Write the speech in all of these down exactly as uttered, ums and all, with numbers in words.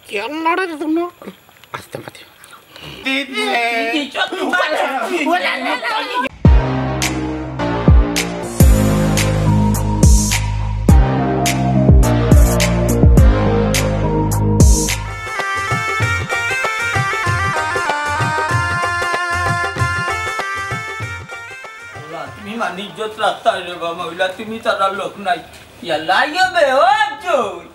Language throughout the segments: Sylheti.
কেন লড়ে দিত না? আস্তে মাতি। আল্লাহ, তুমি মানে ইজ্জত রাখতায় রে বাবা, মহিলা, তুমি তারা লোক নাই। ইয়াল্লা, আইও বে, ও জয়।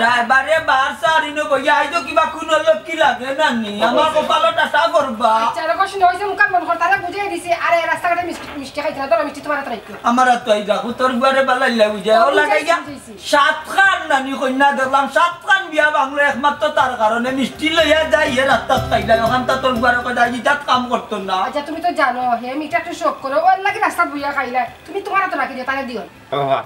রায়বারে বার সারি নু বইয়া আইতো কিবা কুনো লক্ষ্মী লাগে না নি? আমার কপালো টাটা করবা। আচ্ছা, এরকম শুনে হইছে মুখান মন কর, তারা বুঝাই দিছি। আরে, রাস্তাঘাটে মিষ্টি, মিষ্টি খাইতে না, ধরো মিষ্টি তোমার হাতে রাখো। আমার আর তো এই দেখো, তোর ঘরে বালাই লাগু যায়। ও বুঝাইছি, লাগাইয়া বুঝাইছি। সাতখান নানি কইন্যা দেখলাম, সাতখান বিয়া ভাঙলো একমাত্র তার কারণে। মিষ্টি লইয়া যাই, এ রাস্তাত খাইলাই, ওখান তা তোর ঘরে কই যাই, ইজাত কাম করতো না। আচ্ছা, তুমি তো জানো, হে মিঠা একটু শখ করো, ওর লাগি রাস্তাত বইয়া খাইলাই। তুমি তোমার হাতে রাখি দিও, তাহলে দিও। ও বাবা,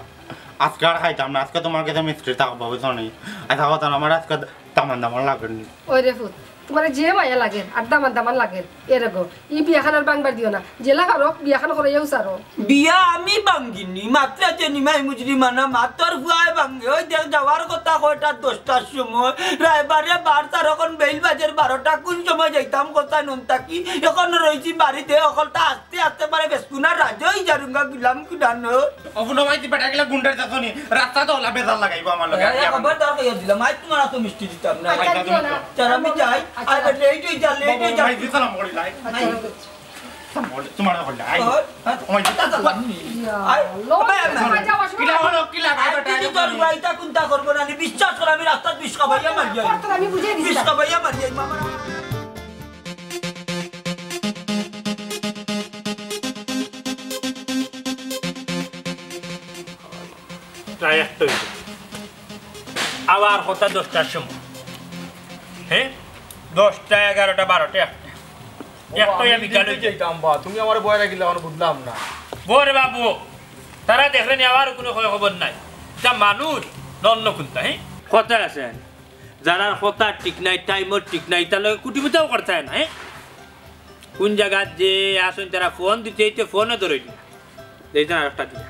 আজকে আর খাইতাম না, আজকে তোমার কাছে মিষ্টি থাকবো, বুঝছো নি? আচ্ছা, কথা না, আমার আজকে দামান দামান লাগেনি। ওই রে ফুত, তোমার যে মায়া লাগে আর দামান দামান লাগে, এ রে গো, ই বিয়াখান আর ভাঙবার দিও না, যেলা পারো বিয়াখান করাইয়াউ সারো। বিয়া আমি ভাঙ্গিনি, মাত্রা যে নিমাই মুজরিমানা মাতর ফুয়ায় ভাঙ্গে। ওই দেখ, যাওয়ার কথা কয়টা দশটার সময়, রায়বারে বার তার এখন বেইল বাজের বারোটা, কোন সময় যাইতাম কথা নন থাকি, এখন রইছি বাড়িতে, অকলতা আস্তে আস্তে পারে বেসকুনা রাজই জারুঙ্গা গুলাম কুলানো। অবুনো ভাই, তুই বেটা গেলে গুন্ডার চাচনি, রাস্তা তো ওলা বেজার লাগাইবো আমার লগে। এ, এ, খবরদার কইয়া দিলাম, আজ তোমার তো মিষ্টি দিতাম না। আচ্ছা, দিও না। চল, আমি যাই। আচ্ছা। আর লেট হয়ে যা, লেট হয়ে যা। ভাই, দিতাম করি নাই। আচ্ছা। তোমার হলে, আই। ওই, হ্যাঁ, তোমার দিতা তো লাগনি। ইয়া, আই, লো, আই, আই, আই। যাও, আসো। কিলা হলো, কিলা? আই, আই, তুই আই, তোর আই। বাড়িটা কোনটা করবো না, আমি বিশ্বাস কর, আমি রাস্তাত বিষ খাবাইয়া মারি যাই। তোর তো আমি বুঝিয়ে দিছি। বিষ খাবাইয়া মারি যাই, মামা। প্রায় একটা হইছে। আবার কথা দশটার সময়। হ্যাঁ? দশটা, এগারোটা, বারোটা, একটা। ও, একটা আমি বিকালে দিতে যাইতাম বা, তুমি আমারে বয়া রাখিলা, আমি বুঝলাম না। বরে বাবু, তারা দেখলেনি আবার কোনো খয় খবর নাই। তা মানুষ নন্য কুন্তা, হ্যাঁ? কথা আছে, যারার কথা ঠিক নাই, টাইমর ঠিক নাই, তাহলে কুটিমিতাও করতে হয় না, হ্যাঁ? কোন জায়গাত যে আসুন, তারা ফোন দিতে দিতে ফোনও ধরে দিন। দেখছেন আর একটা দিন।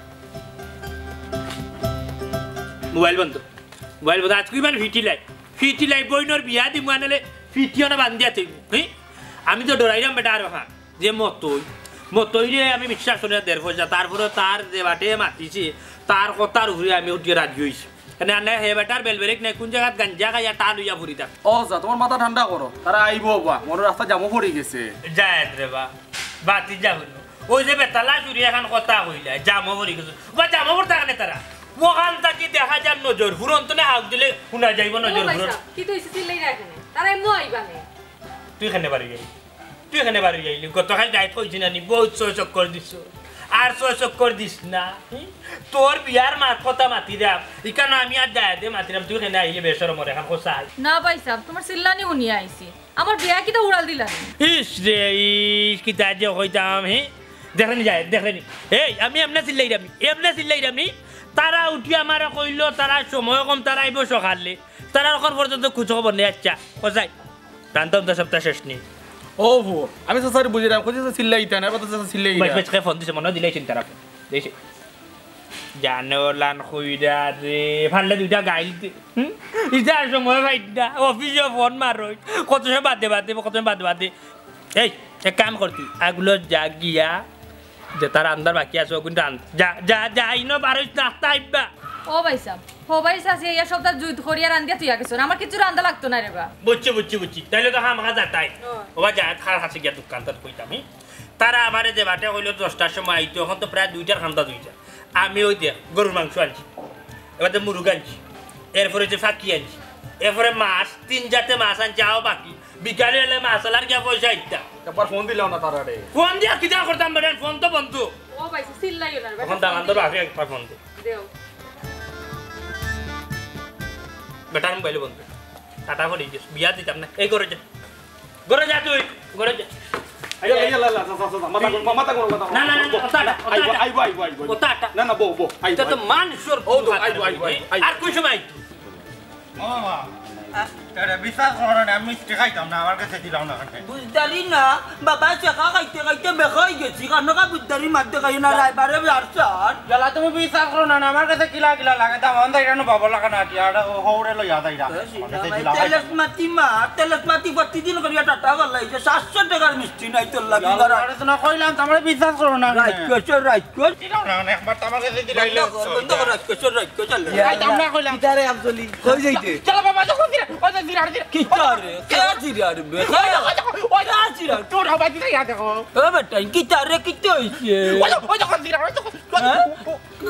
মোবাইল বন্ধ, মোবাইল বন্ধ। আজকে ইমান ফিটি লাই, ফিটি লাই, বইনর বিয়া দিমু আনলে ফিটিও না বান্ধিয়া থইমু। হুই? আমি তো ডরাইলাম বেটা আর হ্যাঁ, যে মতই, মতই রে আমি বিশ্বাস করি না দেড় পয়সা। তারপরে তার যে বাটে মাতিছি, তার কথার উপরে আমি উঠিয়া রাজি হইছি। কেনে আনে হে বেটার বেল বেরেক নাই, কোন জায়গাত গাঞ্জা খাইয়া টান হইয়া পড়ি থাক। ও যা, তোমার মাথা ঠান্ডা করো, তারা আইবো বা, মনে রাস্তা জামও পড়ি গেছে। যায় রে বা, বাতি যা হইল। ওই যে বেতালা চুরি এখন কথা কইলা, জামও পড়ি গেছে। বা জামও পড়ি থাকে না তারা। ওখান থাকি দেখা যার নজর, ফুরন্ত না হাউক দিলে হুনা যাইব ও নজর ভাই ফুরন্ত। সাহেব, কি তো ইসে চিল্লাই রাখে না? তারা এমন আইবা না। তুই এখানে বাড়ি যাই। তুই এখানে বাড়ি যাইলি, গতকাল যাই কইছি না নি, বহুত ছয় চক্কর দিছ, আর ছয় চক্কর দিস না। হুম? তোর বিয়ার মাত কথা মাতি দাম, ইখানো আমি আর যায় দে মাতিরাম, তুই এখানে আইলে বেসরম ওর এখন কোথায়? না ভাই সাহেব, তোমার চিল্লানি হুনিয়া আইছি, আমার বিয়া কিতা উড়াল দিলা নি? ইস রে ইস, কিতা যে কইতাম, হে? দেখলেনি যায়, দেখলেনি। এই, আমি এমনে চিল্লাইরাম নি, এমনে চিল্লাইরাম নি। তারা উঠি আমারে কইলো, তারা সময় কম, তারা আইবো সকালে। তারা এখন পর্যন্ত খোঁজ খবর নেই। আচ্ছা, কোথায়? রান্তা উন্তা সপ্তাহ শেষ নেই। ও ভু, আমি তো স্যার বুঝি না, কোথায় চিল্লাইতা না, এবার তো স্যার চিল্লাই বেশ, না। বেশ, কে ফোন দিছে, মনে হয় দিলেই চিন্তা রাখো। দিছে। জানো লান কইরা রে, ফাললে দুইটা গাইল দি-, হুম? ইটার সময় পাইত না, অফিসে ফোন মারো, কত সময় বাদে বাদে, কত সময় বাদে বাদে। এই, এক কাম করতি, আগুলো যা গিয়া, যে তার আন্দার বাকি আছে, ওগুন রান-, যা, যা, যা, ইনো বারোইস না, আস্তা আইব্বা। ও ভাই সাহেব, ও ভাই সাহেব, ইয়া সপ্তাহ জুত করিয়া রান্দিয়া তুই আগে শোন, আমার কিছু রান্দা লাগতো না রে বা। বুঝছি, বুঝছি, বুঝছি। তাইলে তো হামাকা যাতাই। ও। ও বা যা, খার হাসে গিয়া দোকান তার কইতাম, হুম? তারা আমারে যে বাটে কইলো দশটার সময় আইতো, এখন তো প্রায় দুইটার খান্দা দুইটা। আমি ওই দেখ, গরুর মাংস আনছি, এবার তো মুরগ আনছি, এরপরে যে ফাঁকি আনছি, এরপরে মাছ, তিন জাতে মাছ আনছি, আও বাকি। বিকালে এলে মাছ আলার গিয়া পয়সা আইতা। একবার ফোন দিলাও না তারারে। ফোন দিয়া কিতা করতাম বেটা, ফোন তো বন্ধ। ও ভাই, চিল্লাইও না রে, তখন বেটা, দামান ফোন তো দিও। বাপে একবার ফোন দে। দেও। বেটার মোবাইল বন্ধ। কাটা পড়ি গেছে, বিয়া দিতাম না। এই করে যা। ঘরে যা তুই, ঘরে যা। এই, এই, এই, লা, লা, লা, লা, মাথা গরম, মাথা গরম, মাথা গরম। না, না, না, না, ওটা, ওটা, ওটা, আইবো, ওটা। আইবো, আইবো, আইবো, আইবো। ওটা, ওটা। না, না, বউ, বউ, আইবো, এটা তো আইবো। মান সম্মান ও তো, আইবো, আইবো, আইবো, আইবো। আর কোন সময়? ও বাবা, আরে, বিশ্বাস করো না, আমি মিষ্টি খাইতাম না, আমার কাছে দিলাও না কেনে। বুঝদারি না, বাবা, শেখা খাইতে খাইতে বেকা অই গেছি, কানোকা বুঝদারি মাত দেখাইও না, রাইবারে বেয়ার স্যার। ইয়ালা, তুমি বিশ্বাস করো না, না, আমার কাছে কিলা কিলা লাগে, দাম অন্ধ এটা বাবা লাগা না, আর ও হৌরে লইয়া যাইরা। আমার কাছে দিলাও খাইতাম না। তেলেস মাতি মা, তেলেস মাতি প্রতিদিন করিয়া টাটা বলাই যে সাতশো টাকার মিষ্টি নাই তোর লাগি। ইয়ালা, আরে তো না কইলাম, তো আমারে বিশ্বাস করো না। রাইট কইছো, রাইট কইছো। দিলাও না, মানে, একবার তো আমার কাছে দিলাইলে। বন্ধ কর, বন্ধ কর, রাইট কইছো, রাইট কইছো, চল। খাইতাম না কইলাম। কিতারে আফজলি, কই যাইতে? চলো বাবা, দেখো, দিরা, ওই যে দিরা, দিরা। কিতারে? কে দিরা রে বে? ওই দেখো, ওই দেখো, ওই দেখো। কে দিরা? তোর বাবা দিরা, ইয়া দেখো। ও বেটা, কিতারে, কিতা অইছে? ওই দেখো, ওই দেখো, দিরা, ওই দেখো। হ্যাঁ?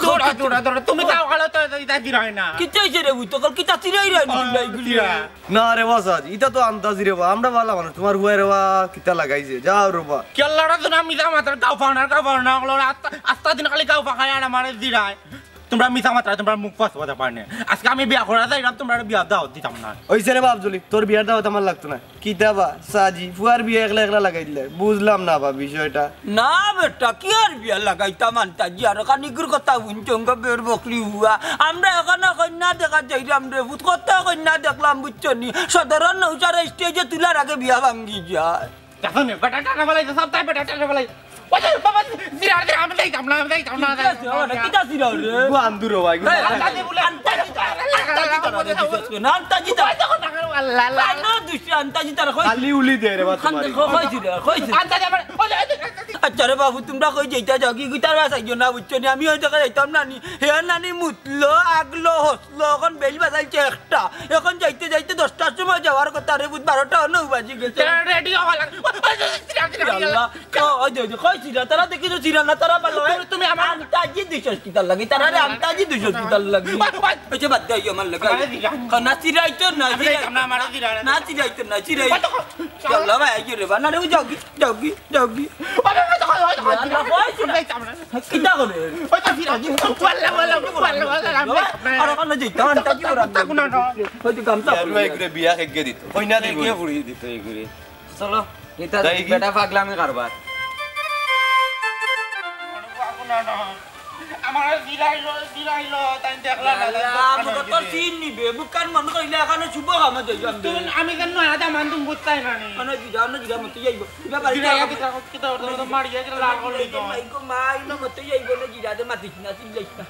দৌড়া, দৌড়া, দৌড়া। তুমি তাও ভালো তো, এটা দিরা হয় না। কিতা অইছে রে, বুঝতো কল কিতা চিরাই রে, ও, নিলাই গুলি। দিরা। না রে বা সাজ, ইটা তো আন্তাজি রে বা, আমরা ভালা মানুষ, তোমার হুয়াই রে বা, কিতা লাগাইছে, যাও রে বা। কেল্লাটা তো না মিছা মাতার, গাও ফানার, গাও ফানার, ওগুলো আস্তা, আস্তা দিন খালি গাও ফাঁকায় আর আমারে দিরায়। তোমরা মিছা মাতার, তোমরা মুখ ফাঁস কথা পারে না। আজকে আমি বিয়া করা যাইরাম, তোমরা বিয়া দাও দিতাম না। ওইছে রে বাপ জলি, তোর বিয়ার দাওয়াত আমার লাগতো না। কিতা বা, সাজি, ফুয়ার বিয়া একলা একলা লাগাই দিলে, বুঝলাম না বা বিষয়টা। না বেটা, কি আর বিয়া লাগাইতাম আন্তাজি, আর খানিকুর কথা হুনছং গো বের বকলি হুয়া। আমরা এখানো কইন্যা দেখাত যাইরাম রে, বুঝ কত কইন্যা দেখলাম, বুঝছো নি? সদরর নৌসার স্টেজে তুলার আগে বিয়া ভাঙ্গি যায়। দেখো নে, বেটা টানা ফালাই, সব তাই বেটা টানা ফালাই। ওই যে বাবা, জিরা, জিরা, আমি যাইতাম না, আমি যাইতাম না, কিতা জিরা, ওটা কিতা জিরা রে? গো আন্দুরো ভাই, গো। এই, আন্তাজি বলে, আন্তাজি তারা, আন্তাজি তারা রে, বিশ্বাস করে না, আন্তাজি তারা। ওই দেখো, টাকা, আল্লাহ, আল্লাহ। আনো দুসরা আন্তাজি তারা, কই? খালি উলি দে রে বা খান তোমার। দেখো, কই জিরা, কই জিরা? আন্তাজি আমার, ওই যে, ওই যে, আচ্ছা রে বাবু, তোমরা কই যাইতা যাও, কি গুতার বাস আইও না, বুঝছো নি? আমি ওই জায়গায় যাইতাম না নি। হে নানি মুতলো, আগলো, হসলো, এখন বেল বাজাইছে একটা। এখন যাইতে যাইতে দশটার সময় যাওয়ার কথা রে, বুধ বারোটা অনেও বাজি গেছে। রেডি হওয়া লাগে। ওই, ওই, ওই, জিরা, জিরা, জিরা। আল্লাহ। ও, ওই যে, ওই যে, কই চিরা? তারা দেখি তো চিরা না, তারা ভালো হয়। তুমি, তুমি আমার আন্তাজি দিছস কিতার লাগি? তারা রে আন্তাজি দিছস কিতার লাগি? ওই, ওই। ওই যে বাদ দে, আমার লাগি। আরে দিরা। না, চিরাই তো না, আমি চিরাই। যাইতাম না, আমার দিরা। না, চিরাই তো না, চিরাই। ওই তো, আল্লাহ ভাই, আইয়ো রে, বানা রে, যাও কি, যাও কি, যাও কি। ওই, ওই, ওই, ওই, ওই, আল্লাহ, ওই, ওই, চিরা। আমি যাইতাম না। কিতা করে? ওই তো দিরা, দিরা। ওয়াল্লাহ, ওয়াল্লাহ, ওয়াল্লাহ, ওয়াল্লাহ, আমি যাইতাম না। আর ওখানে যাইতাম, আন্তাজি করার থাকো না, না। ওই তো গামছা আর পরে ভাই আছে। করে বিয়া খেয়ে দিত। কই না দিব? কে ফুড়ি দিত এই করে? চলো, ইতা তাই কি? বেটা পাগলামি কারবার। আমার জিরাইলো, জিরাইলো, তাই দেখলাম না, আল্লাহ, তাই মুখে তো দোকানে সিন নিবে, মুখখান মন কইলে এখানে শুভ কামে যাই আমি। তুমি, আমি কেন নয়া দামান তুমি বুঝতাই না নি? মানে জিরা, মানে জিরা মতো যাইব। ইবা বাড়িতে জিরা আগে আগে থাকো, কি তো, তো, তো মারিয়া গেলে লাল করলি তো। মাই গো, মাই না মতো যাইব না, জিরা দে মাতিস না, চিল্লাইস না।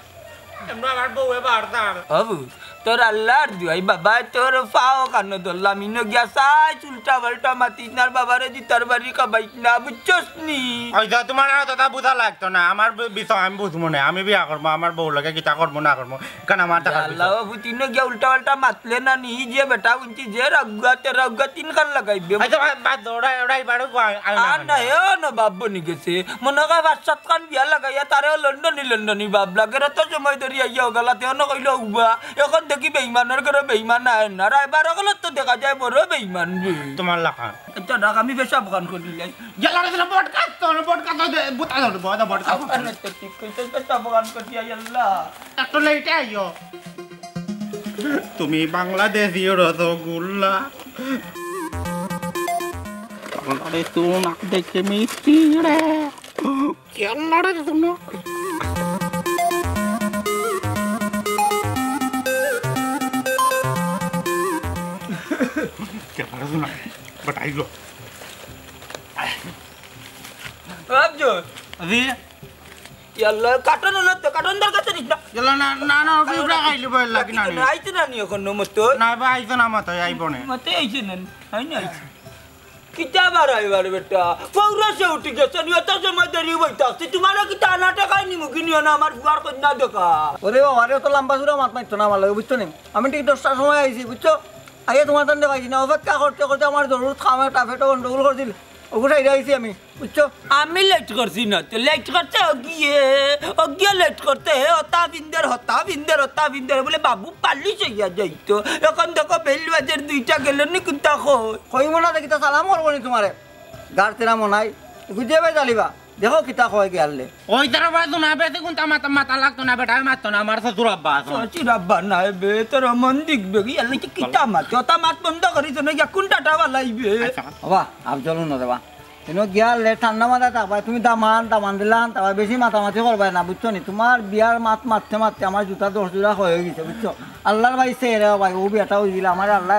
এমন আমার বউয়ে বারদার। বাবু, তোর আল্লাহর দুয়াই বাবা, তোর পাও কানো ধরলাম, ইনো গিয়া সাইজ উল্টা পাল্টা মাতিস না, আর বাবারে জুতার বাড়ি খাবাইস না, বুঝছস নি? ওই যে তোমার আর দাদা বুঝা লাগতো না, আমার বি-, বিষয় আমি বুঝবো না, আমি বিয়া করবো, আমার বউ লাগে কিতা করবো না করবো, কারণ আমার টাকা আল্লাহ, বাবু, তুই ইনো গিয়া উল্টা পাল্টা মাতলে না নি, যে বেটা উনছি, যে রাগুয়া, তে রাগুয়া তিন খান লাগাইবে। আচ্ছা, বাদ, বাদ, ওরা, ওরা এবারও গো-, আ-, আ-, আর না, না, এও না, বাপ বনি গেছে। মনে হয় পাঁচ সাত খান বিয়া লাগাইয়া তারেও লন্ডনি লন্ডনি ভাব লাগে। অত সময় ধরি আইয়া ওগালাতে অন্য কইলো উবা। এখন দেখি বেইমানর ঘরে বেইমান আয় না। রাইবার ওগুলো তো দেখা যায় বড় বেইমান রে। তোমার লাখান। আচ্ছা, রাখ, আমি পেশাব খান করি লাই। গেল রে, বট কাট তো, বট কাট তো, দে, বুতা ধর, বট, বট কাট। আপনার তো ঠিক কইছে, পেশাব খান করি আই আল্লাহ। একটু লেটে আইও। তুমি বাংলাদেশি রসগোল্লা। আরে তুই না দেখে মিষ্টি রে। কেন রে তুই না? কেন রে তুই না? বাটাইলো। আবজো। আবি? ইয়াল্লা, কাটন না তো, কাটন দরকার তো নিস না। ইয়াল্লা, না, না, না, ওকে উবরা খাইলি বল লাগি না। না, আইতে না নি এখন মতো। না, বা আইতে না মতো, আইব না। মতো আইছে না, আই না আইছে। কিতা বার আইবার বেটা? পৌরসে উঠি গেছে, নিয়ে তো সময় দেরি হইতে আসছে। তোমার কি টানা টাকায় নিমুখী নিও না, আমার বুয়ার কন্যা দেখা। ওরে বাবা, আরে অত লম্বা চূড়া মাত মারতো না আমার লগে, বুঝছো নি? আমি ঠিক দশটার সময় আইছি, বুঝছো? আগে তোমার তান্ডে পাইছি না, অপেক্ষা করতে করতে আমার জরুরত খাম একটা পেটো গন্ডগোল করে দিল। ওগো সাইডে আইছি আমি, বুঝছো? আমি লেট করছি না তো, লেট করছে ওগিয়ে, ওগিয়ে লেট করতে, হে হতা বিন্দের, হতা বিন্দের, হতা বিন্দের, বলে বাবু পালিশ হইয়া যাইতো। এখন দেখো বেল বাজের দুইটা গেল নি কুন্তা কই? কইব না দেখি তো সালাম করবো নি তোমারে। গার তেরা মনাই, বুঝে বে জালিবা। দেখো কিতা কয় গিয়ালে। ওই তারা বাজু না বেশি কুন্তা মাথা, মাথা লাগতো না, বেটা মারতো না, আমার শ্বশুর আব্বা আছে। শ্বশুর আব্বা নাই বে, তোর মন দিক বে, গিয়ালে কি কিতা মাত? হতা মাত বন্ধ করিস না, গিয়া কোনটা টাওয়া লাইবে? আচ্ছা। বাবা, আফজল না দেবা। এনো গিয়া লে ঠান্ডা মাথায় থাকবায়, তুমি দামান, দামান দিলাম, তারপর বেশি মাতামাতি করবায় না, বুঝছো নি? তোমার বিয়ার মাত মারতে মারতে আমার জুতা দশ জোড়া ক্ষয় হয়ে গেছে, বুঝছো? আল্লাহর ভাই সে রে ভাই, ও বিয়াটা হয়ে দিলে আমার আল্লাহ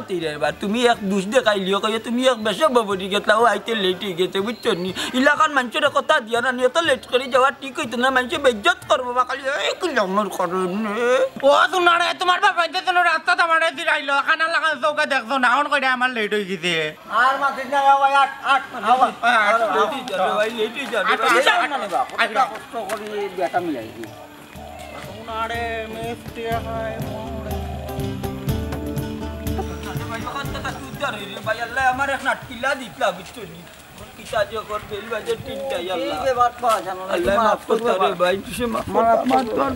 মাতিরায় বা, তুমি এক দুষ দেখাইলিও, কইও তুমি এক বেশ ববরি গেছলা, ও আইতে লেট অই গেছে, বুঝছো নি? ইলাখান মানষরে কথা দিয়া না নি, অত লেট করি যাওয়া ঠিক অইতো না, মানষে বেইজ্জত করবো বা, খালি এই কি আমার কারণে। ও তুনারে, তুমার বাবাইতে যেন রাস্তাত আমারে জিরাইলো, খানা লাগান চউখে দেখছো না, অখন কইরা আমার লেট অই গেছে। আর মাতিস না রে ভাই, আট, আট, আট, আট, আট, আট, লেট অই যাবে, আট, ভাই, আট, লেট অই যাবে, আট, ভাই। আট, আট, আট, আট, আট, আরে, মিষ্টি হয় মরে। আরে ভাই, অখান তো তা তুই ধরে রে ভাই, আল্লাহ আমার এক নাটকিলা দিতলা, বুঝছো নি? কিতা যে কর, বেল বাজে তিনটাই, আল্লাহ। এই ব্যাপার তো আছে, আল্লাহ আল্লাহ মাফ মাফ করতে করতে পারে। ভাই, কিসে মাফ মাফ করতে, মাফ করতে। কর।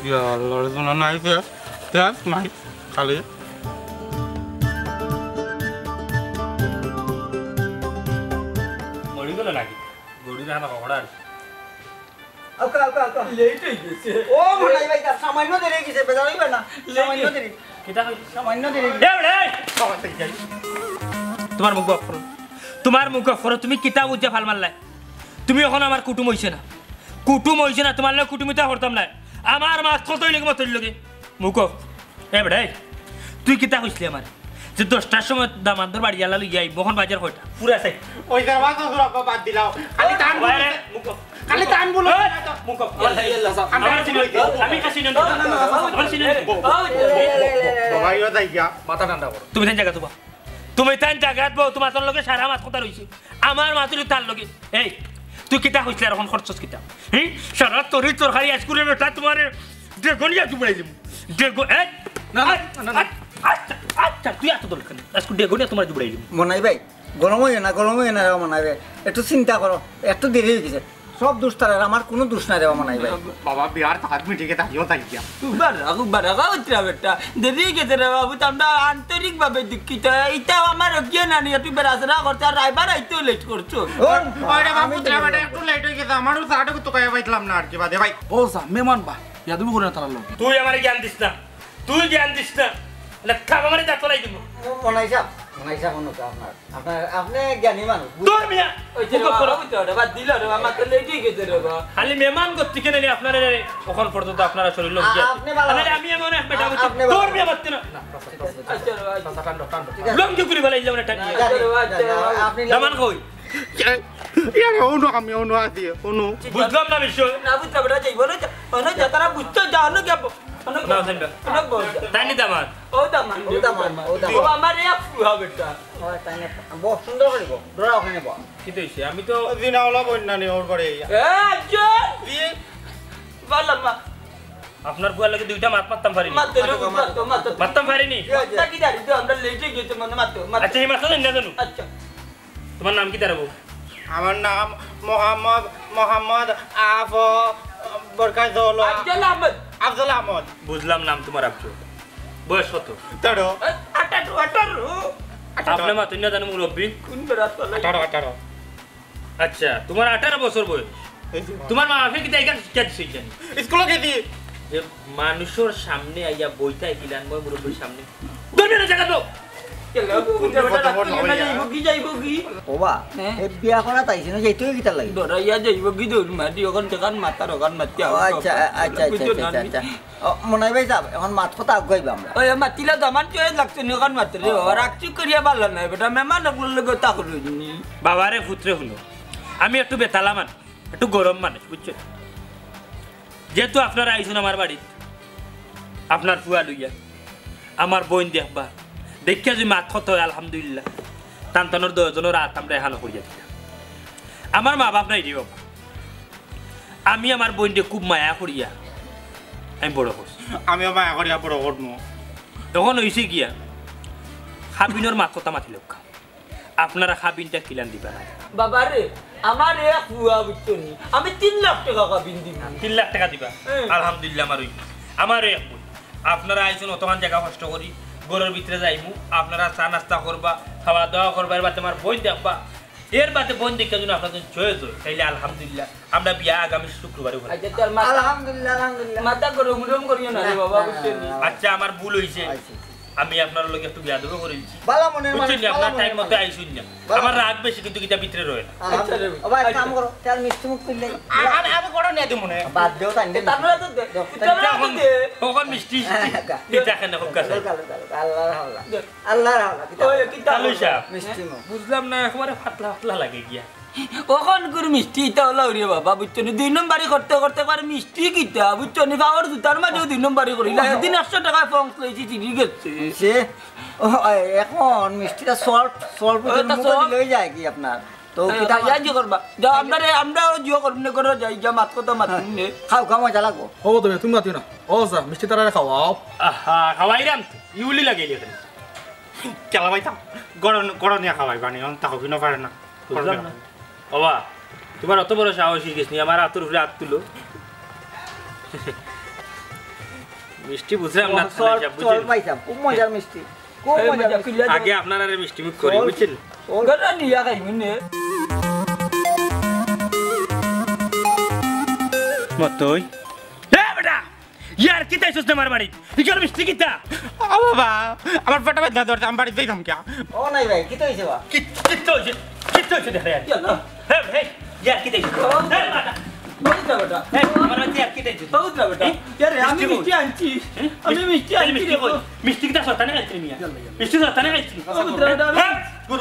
ইয়া আল্লাহ, রে শোনা নাই, শেষ, শেষ নাই, খালি। মরি গেল নাকি? গরুর হানা ককড়ার। আউকা, আউকা, আউকা। লেট অই গেছে। ও মনাই ভাই, তার সামান্য দেরি অই গেছে, বেজার অইবা না। লেট সামান্য অই-, দেরি। কিতা কইলি? সামান্য দেরি অই গেছে। এ বেটা, এই! তুমার মুখ অফ করো। তুমার মুখ অফ করো, তুমি কিতা বুঝা ফাল মারলায়? তুমি অখন আমার কুটুম অইছে না। কুটুম অইছে না, তুমার লগে কুটুমিতা করতাম নায়। আমার মাত কত অইলে কি মত অইল কি? মুখ অফ। এ বেটা, এই, তুই কিতা কইছলি আমারে? যে দশটার সময় দামান্দর বাড়িআলা লইয়া আইবো, অখন বাজার কয়টা? পুরা চাই। ওই যে বাবা, তো বাদ দিলাও। খালি তান বাইরে, মুখ অফ। খালি তান বলো। এই, মুখ অফ। ইয়াল্লা, ইয়াল্লা, স্যার। আমি আমার কাছে নিয়ে, আমি কাছে নিয়ে, না, না, না, না, আমার কাছে নিয়ে। বাবা, ইয়া যাই গিয়া। মাথা ঠান্ডা করো। তুমি তান জাগাত বও। তুমি তান জাগাত বও, তুমার তার লগে সারা মাত কথা রইছে। আমার মাত অইলো তার লগে। এই, তুই কিতা কইছলি আর অখন করছস কিতা? হুম? সারা তরি তরকারি আইজকুরে বেটা তুমারে ডেগনিয়া জুবড়াই দিমু। ডেগ-, এই, না, না, আচ্ছা, না, না। আচ্ছা, আচ্ছা, তুই এত দরকার নাই। আইজকু ডেগনিয়া তুমারে জুবড়াই দিমু। মনাই ভাই, গরম অইও না, গরম অইও না রে মনাই ভাই। একটু চিন্তা করো, একটু দেরি অই গেছে। সব দুষ তারার, আমার কুনু দুষ নাই রে মনাই ভাই। বাবা, বিয়ার থাকাত মিটিংয়ে থাকিও তাই গিয়া। উবা রাখো, উবা রাখো, উতরা বেটা। দেরি অই গেছে রে বাবু, তো আমরা আন্তরিকভাবে দুঃখিত। ইতা আমার অজ্ঞান আনি, একটু বেড়াচেড়া করতে, আর রাইবার আইতেও লেট করছো। ও, আরে বাবু, আমি উতরা বেটা, একটু লেট অই গেছে, আমারও চাটা তো খাইয়া পাইছিলাম না আর কি, বাদে ভাই। ও যা, মেহমান বা, ইয়াদবি করে না তারার লগে। তুই আমারে জ্ঞান দিস না, তুই জ্ঞান দিস না। লেখা আমারে দাঁত ফালাই দিমু। মনাই সাব, মনাই সাব, অন্য তো আপনার। আপনার, আপনি জ্ঞানী মানুষ। দূর মিয়া! ওই যে মুখ রে বাবা, করো। ওই তো রে বাবা, দিল রে বাবা, মাত্র লেট অই গেছে রে বাবা। খালি মেহমান করতে কেন নি আপনারা রে? অখন পর্যন্ত আপনারা শরীর লোক আ-, গিয়া। আপনি বালা আরে আমি এমন এক বেটা আ-, বলছি, আপনি বালা দূর মিয়া মারতে না। আচ্ছা রে বাবা, আচ্ছা। লঙ্গি করে বেলা ইলাম না টানিয়ে। আচ্ছা রে বাবা, আচ্ছা রে বাবা। আপনি দামান কই? ইয়ারে, অনো আমি, অনো আছি, অনো। বুঝলাম না বিষয়। না বুঝতে বেটা, যাইব না, যা-, অনো যা, তারা বুঝতে যা, অনো গিয়া ব-, অনো না, যাইবা। অনো বল। তাই নি দামান? ও দামান, ও দামান, ও দামান। ও আমার এক ফুয়া বেটা। ও, তাই না? বস, সুন্দর করে বস। ডরা ওখানে বস। কি তো হইছে? আমি তো ও দিনা ওলা বন্যা নেই ওর ঘরে ইয়া। এ, আজ্জল! জি। বালা মা। আপনার ফুয়ার লগে দুইটা মাত মারতাম পারিনি। মারতে না, মারতে, মারতে। মারতাম পারিনি। মারতে কি জানি তো, আমরা লেটে গেছে মানে মারতে, মারতে। আচ্ছা, এই মাতটা জানি না জানো? আচ্ছা। তোমার নাম কিতা রে বউ? আমার নাম মোহাম্মদ, মোহাম্মদ আফ-, বরকাত হলো আফজল আহমদ। আফজল আহমদ। বুঝলাম নাম তোমার আফজল। বয়স কত? তেরো। এ, আঠারো, আঠারো। আপনি মাতুন না জানো মুরব্বি? কোন বেড়াত পালাই? আঠারো, আঠারো। আচ্ছা, তোমার আঠারো বছর বয়স। এই যে তোমার মা বাপে কিতা এখান শিক্ষা দিছে জানি? স্কুলে গেছি। যে মানুষের সামনে আইয়া বইতা কিলান, মই মুরব্বির সামনে। দৌড় না জায়গা তো। কেলা, কোন বেটা রাখতো না, যাইব কি, যাইব কি? ওবা, হ্যাঁ? এ বিয়া করা তাইছে না, যাইতে কিতা লাগে? ডরাইয়া যাইব কি দৌড় মারি, ওখান থেকে মাতার, ওখান মাতি ও, আচ্ছা, আচ্ছা, আচ্ছা, বুঝছো আচ্ছা, না? আচ্ছা, আচ্ছা। ও, মনাই ভাই সাহেব, এখন মাত কথা আগুয়াইবা আমরা। ওই, মাতিলা দামান চয়ে লাগছে নি, ওখান মাত্র রে, ও। ওরা চুপ করিয়া পারলা না, বেটা, মেহমান অকলর লগে তা করো নি। বাবারে, পুত্রে, হুনো, আমি একটু বেতালা মানুষ, একটু গরম মানুষ, বুঝছো? যেহেতু আপনারা আইছইন আমার বাড়িত, আপনার ফুয়া লইয়া, আমার বইন দেখবা, দেখিয়া যদি মাত কথা হয়, আলহামদুলিল্লাহ, তান তানোর দশজনর আত আমরা এখানো করিয়া দিতাম। আমার মা বাপ নাই রে বাবা, আমি আমার বইনরে খুব মায়া করিয়া আমি বড় করছি। আমিও মায়া করিয়া বড় করমু। এখন হইছে গিয়া, খাবিনর মাত কথা মাতিল। আপনারা খাবিনটা কিলান দিবা না? বাবা রে, আমার এক ফুয়া বুঝছো নি, আমি তিন লাখ টাকা খাবিন দিমু। তিন লাখ টাকা দিবা? হ্যাঁ। আলহামদুলিল্লাহ, আমার ওই, আমার এক বই। আপনারা আইছইন অতখান জাগা কষ্ট করি, ঘরর ভিতরে যাইমু, আপনারা চা নাস্তা করবা, খাওয়া দাওয়া করবা, এর বাদে আমার বইন দেখবা, এর বাদে বইন দেখিয়া যদি আপনার জন্য জয় জয়, তাইলে আলহামদুলিল্লাহ, আমরা বিয়া আগামী শুক্রবারে করব। আচ্ছা, তোর মাথা, আলহামদুলিল্লাহ, আলহামদুলিল্লাহ। মাথা গরম গরম করিও না রে বাবা, না, বুঝছো নি? না, না। আচ্ছা, আমার ভুল হইছে। আচ্ছা। আমি আপনার লগে একটু বেয়াদবি করিলিছি। বালা মনের মানুষ, বুঝছইন নি? বালা আপনার মনের টাইম মতো মানুষ। আইছইন না। বালা আমার মনে। রাগ বেশি, কিন্তু কিতা ভিতরে রয় না। আল্লাহ। আচ্ছা রে। ও ভাই, এক কাম করো, তার মিষ্টি মুখ তুললে। আ-, আমি, আমি বড় নিয়া দিমু নে। বাদ দেও, তাই না? তার লগে তো দে। দে। তার লগে তো দে। তখন মিষ্টি, হ্যাঁ, হ্যাঁ। এটা কেন হোক কাছে? আল্লাহর হাওলা। দে। আল্লাহর হাওলা, কিতা? ওই, কিতা কালু সাহেব। মিষ্টি মুখ। বুঝলাম না, একেবারে পাতলা পাতলা লাগে গিয়া। অখনকুর মিষ্টি ইতা অলা রে বাবা, বুঝছো নি? দুই নম্বরি করতে করতে একবার মিষ্টি কিতা, বুঝছো নি? পাওর জুতার মাঝেও দুই নম্বরি করিলা। একদিন একশো টেকার পংস লইছি, ঠিক আছে। সে, ও, এখন মিষ্টিটা সল্ট, সল্ট ওটা মুখে সল্ট। দিলেই যায় কি আপনার? তো হ্যাঁ, কিতা ইয়া জি করবা। যাও, আমরা রে, আমরাও জিও করুন নে, করো যাই, যা মাত কথা মাত হুন নে। খাও, খাও, মজা লাগবো। হো তুমি, তুমি মাতিও না। ও যা, মিষ্টি তারারে খাওয়াও। আহা, খাওয়াইরাম তো। ইউলি লাগাইলে কেন? কেলা ভাই, তা গরম, গরম নিয়া খাওয়াই, বানি, অন তা হবি না পারে না। বুঝলাম না। বাবা, তোমার অত বড় সাহস হয়ে গেছে নি, আমার হাতের উপরে হাত তুলো। মিষ্টি বুঝলাম না, ও, চল, বুঝলি? চল ভাই সাহেব, খুব মজার মিষ্টি, খুব এই মজার মজা মিষ্টি। পিল্লা আগে আপনার আরে মিষ্টি মুখ করি, চল। বুঝছেন? চল। গলা নিয়া খাই মনে। মতই। এ বেটা, ইয়ার কিতা আইছস আমার বাড়িত? ইকার মিষ্টি কিতা? ও বাবা, আমার পেটে ব্যথা ধরছে, আমি বাড়িত যাইতাম কিয়া? ও নাই ভাই, কিতা হইছে বা? কি, কিতা হইছে? কিতা হইছে দেখরে আর? ইয়াল্লা। হে, হে, ইয়ার কিতা হইছে? ও। হে, বেটা। বহুত না বেটা। হে, আমার বাড়িত ইয়ার কিতা হইছে? বহুত না বেটা। হে? ইয়ারে, আমি মিষ্টি কই? মিষ্টি আনছি। হে? আমি মিষ্টি তাহলে আনছি মিষ্টি রে কই? বাবা। মিষ্টি কিতা সস্তা না খাইছিলি মিয়া? ইয়াল্লা, ইয়াল্লা। মিষ্টি সস্তা না খাইছিলি? বহুত না বেটা, আমি হে?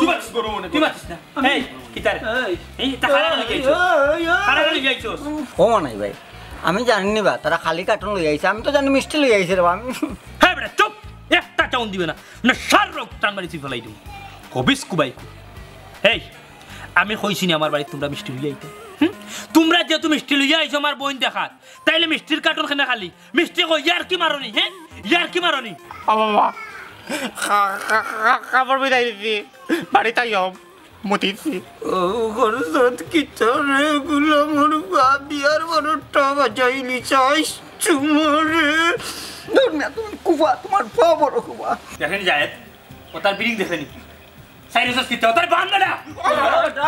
তুই মাতিস, তুই মাতিস না। এই, কিতা রে? এই। এই, তা কারা কারা লইয়া আইছস? এই, এই, এই। কারা কারা লইয়া আইছস? ও নাই ভাই, আমি জানি নি বা, তারা খালি কার্টুন লইয়া আইছে, আমি তো জানি মিষ্টি লইয়া আইছে রে বা, আমি হে বেটা, চুপ! একটা টাউন দিবে না, না সার রোগ টান মারি তুই ফেলাই দিবো। হবিস কুবাই। এই, আমি কইছি নি আমার বাড়িত তোমরা মিষ্টি লইয়া আইতে? হুম? তোমরা যেহেতু মিষ্টি লইয়া আইছো আমার বইন দেখাত, তাইলে মিষ্টির কার্টুন কেনে খালি? মিষ্টি কই? ইয়ার কি মারনি, হে? ইয়ার কি মারনি? ও বাবা, খা-, খা-, খা-, কাপড় বিদায় দিছি, বাড়িত আইও। মতিছি। ও, ঘরত কিতা রে, গুলামর বা বিয়ার বারোটা বাজাইলি চাইস চুমরে। ধর না, তোমার কুফা, তোমার পা বড় কুফা। দেখেনি জায়েদ, ও তার বিড়িং দেখেনি। সাইরাস কিতা, ও তার বান্ধ না।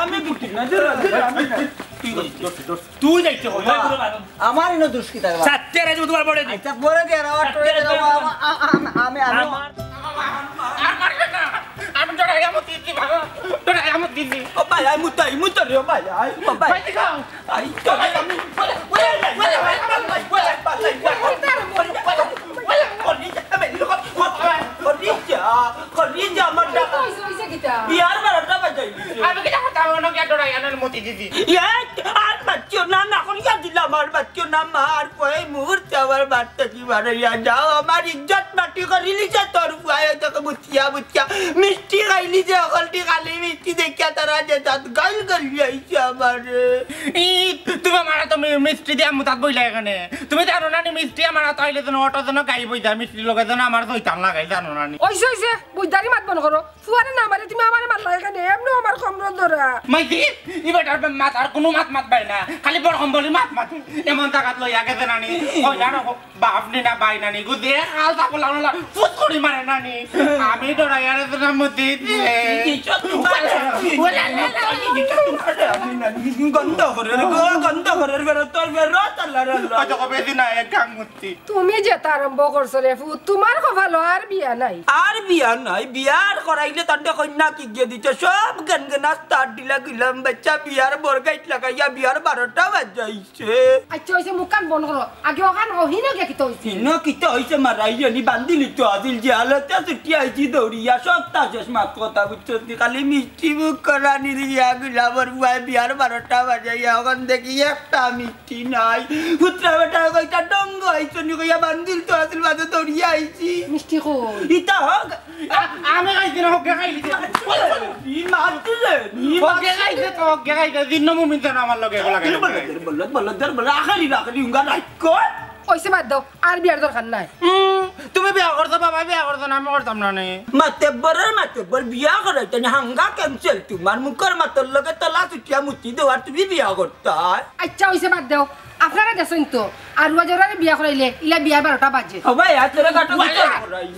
আমি বুঝি না, ধর, ধর, আমি না। তুই বলিস, ধর, ধর। তুই যাইতে হবে, মা, তুই পুরো বান্ধ। আমার ইনো দুষ কিতা রে বা? সাতটা রাইজ তোমার বড় দিন। আচ্ছা, বড় দিন, আমার সাতটা রাইজ তোমার বড় দিন। আ-, আ-, আ-, আমি, আমি আমার আর মারবে না। আমি ডরাইয়া মতিছি বাবা। ডরাইয়া মতিছি। ও ভাই, আই মুতাই, মুতাই রে, ও ভাই, আই, ও ভাই। ভাই, দেখাও। আই, তো ভাই, আমি খরিজা, খরিজা, আমার ডাক। বিয়ার বারোটা বাজাই দিছে। আমি কিতা কথা বলবো না, ডরাইয়া না মতি দিছি। এ, আর মাতিও না, না করিয়া দিলাম, আর মাতিও না, মার কই মুহূর্তে আমার বাড়ি থাকি বারইয়া যাও, আমার ইজ্জত মাটি করিলিছে তোর ফুয়ায়, তোকে বুঝিয়া বুঝিয়া মিষ্টি খাইলিছে, হকলটি খালি মিষ্টি দেখিয়া তারা যে জাত গাইল গাইল আইছে আমারে। ই, তুমি আমার তো মি-, মিষ্টি দিয়া মুতাত বইলা এখানে। তুমি জানো না নি মিষ্টি আমার হাত আইলে যেন অটো যেন গাইব অই যায়, মিষ্টির লগে যেন আমার শয়তান লাগাই, জানো না নি? ওইসে, ওইসে, বুঝদারি মাত বন্ধ করো। ফুয়ারে না মারে তুমি আমারে মারলা এখানে, এমনেও আমার কমরো ধরা। মাইজি, ই বেটার মাথার কুনু মাত মাত বায় না, খালি বড় কম্বলি মাত মাত। এমন জাগাত লইয়া গেছে নানি, কইলা না বাপ নি না ভাই নানি, গুদে হাল তা বলা না, ফুস করি মারে নানি। আমি ডরাইয়ারে তো না মতি দে। গন্ধ করে, গন্ধ করে, বেরো, তোর বেরো, তাল্লা রে। হয়তো কবে দিন এক গাং মতি। তুমি যেতা আরম্ভ করছো রে ফুত, তুমার কপালো আর বিয়া নাই। আর বিয়া নাই, বিয়া আর করাইলে তান্ডে কইন্যা কি গিয়ে দিতে, সব গেনগেনা তার ঢিলা গিলাম বাচ্চা বিয়ার বরগাইত লাগাইয়া বিয়ার বারোটা বাজাইছে। আচ্ছা, অইছে, মুখখান বন্ধ করো। আগে অখান অহিনো গিয়া কিতা অইছে? হিনো কিতা অইছে, মারাইয়া নি বান্দিলি তো আজিল যে হালতে ছুটি আইছি দৌড়িয়া, সব তা শেষ মাত কথা বুঝছস নি, খালি মিষ্টি মুখ করানি দিয়া গিলামর বুয়ায় বিয়ার বারোটা বাজাইয়া, অখান দেখি একটা মিষ্টি নাই। পুত্রা বেটা কইতা ডঙ্গ আইছো নি কইয়া বান্দিল তো আছিল বাদে দৌড়িয়া আইছি। মিষ্টি কই? ইতা হোক। আ-, আমি খাইছি না, হকে খাইছে। ই মারতে রে, ই হকে খাইছে তো, হকে খাইছে। জিন্ন মুমিন যেন আমার লগে এগুলা খাইছে। বলো, বলো, বলো, বলো, আখারি, আখারি, উঙ্গা রাখ কর। অইছে বাদ দেও, আর বিয়ার দরকার নাই। উম, তুমি বিয়া করছো, বাবা বিয়া করছো না, আমি করতাম না নি। মাতেব্বরের মাতেব্বর বিয়া করাইতে নি, হাঙ্গা cancel। তুমার মুখর মাতর লগে তলা চুটিয়া মুতি দেও, আর তুমি বিয়া করতায়। আচ্ছা, অইছে বাদ দেও। আপনারা দেখছইন তো, আর রুয়া জোরারে বিয়া করাইলে, ইলা বিয়ার বারোটা বাজে। ও ভাই, আর তোরা কাটো কি করাই?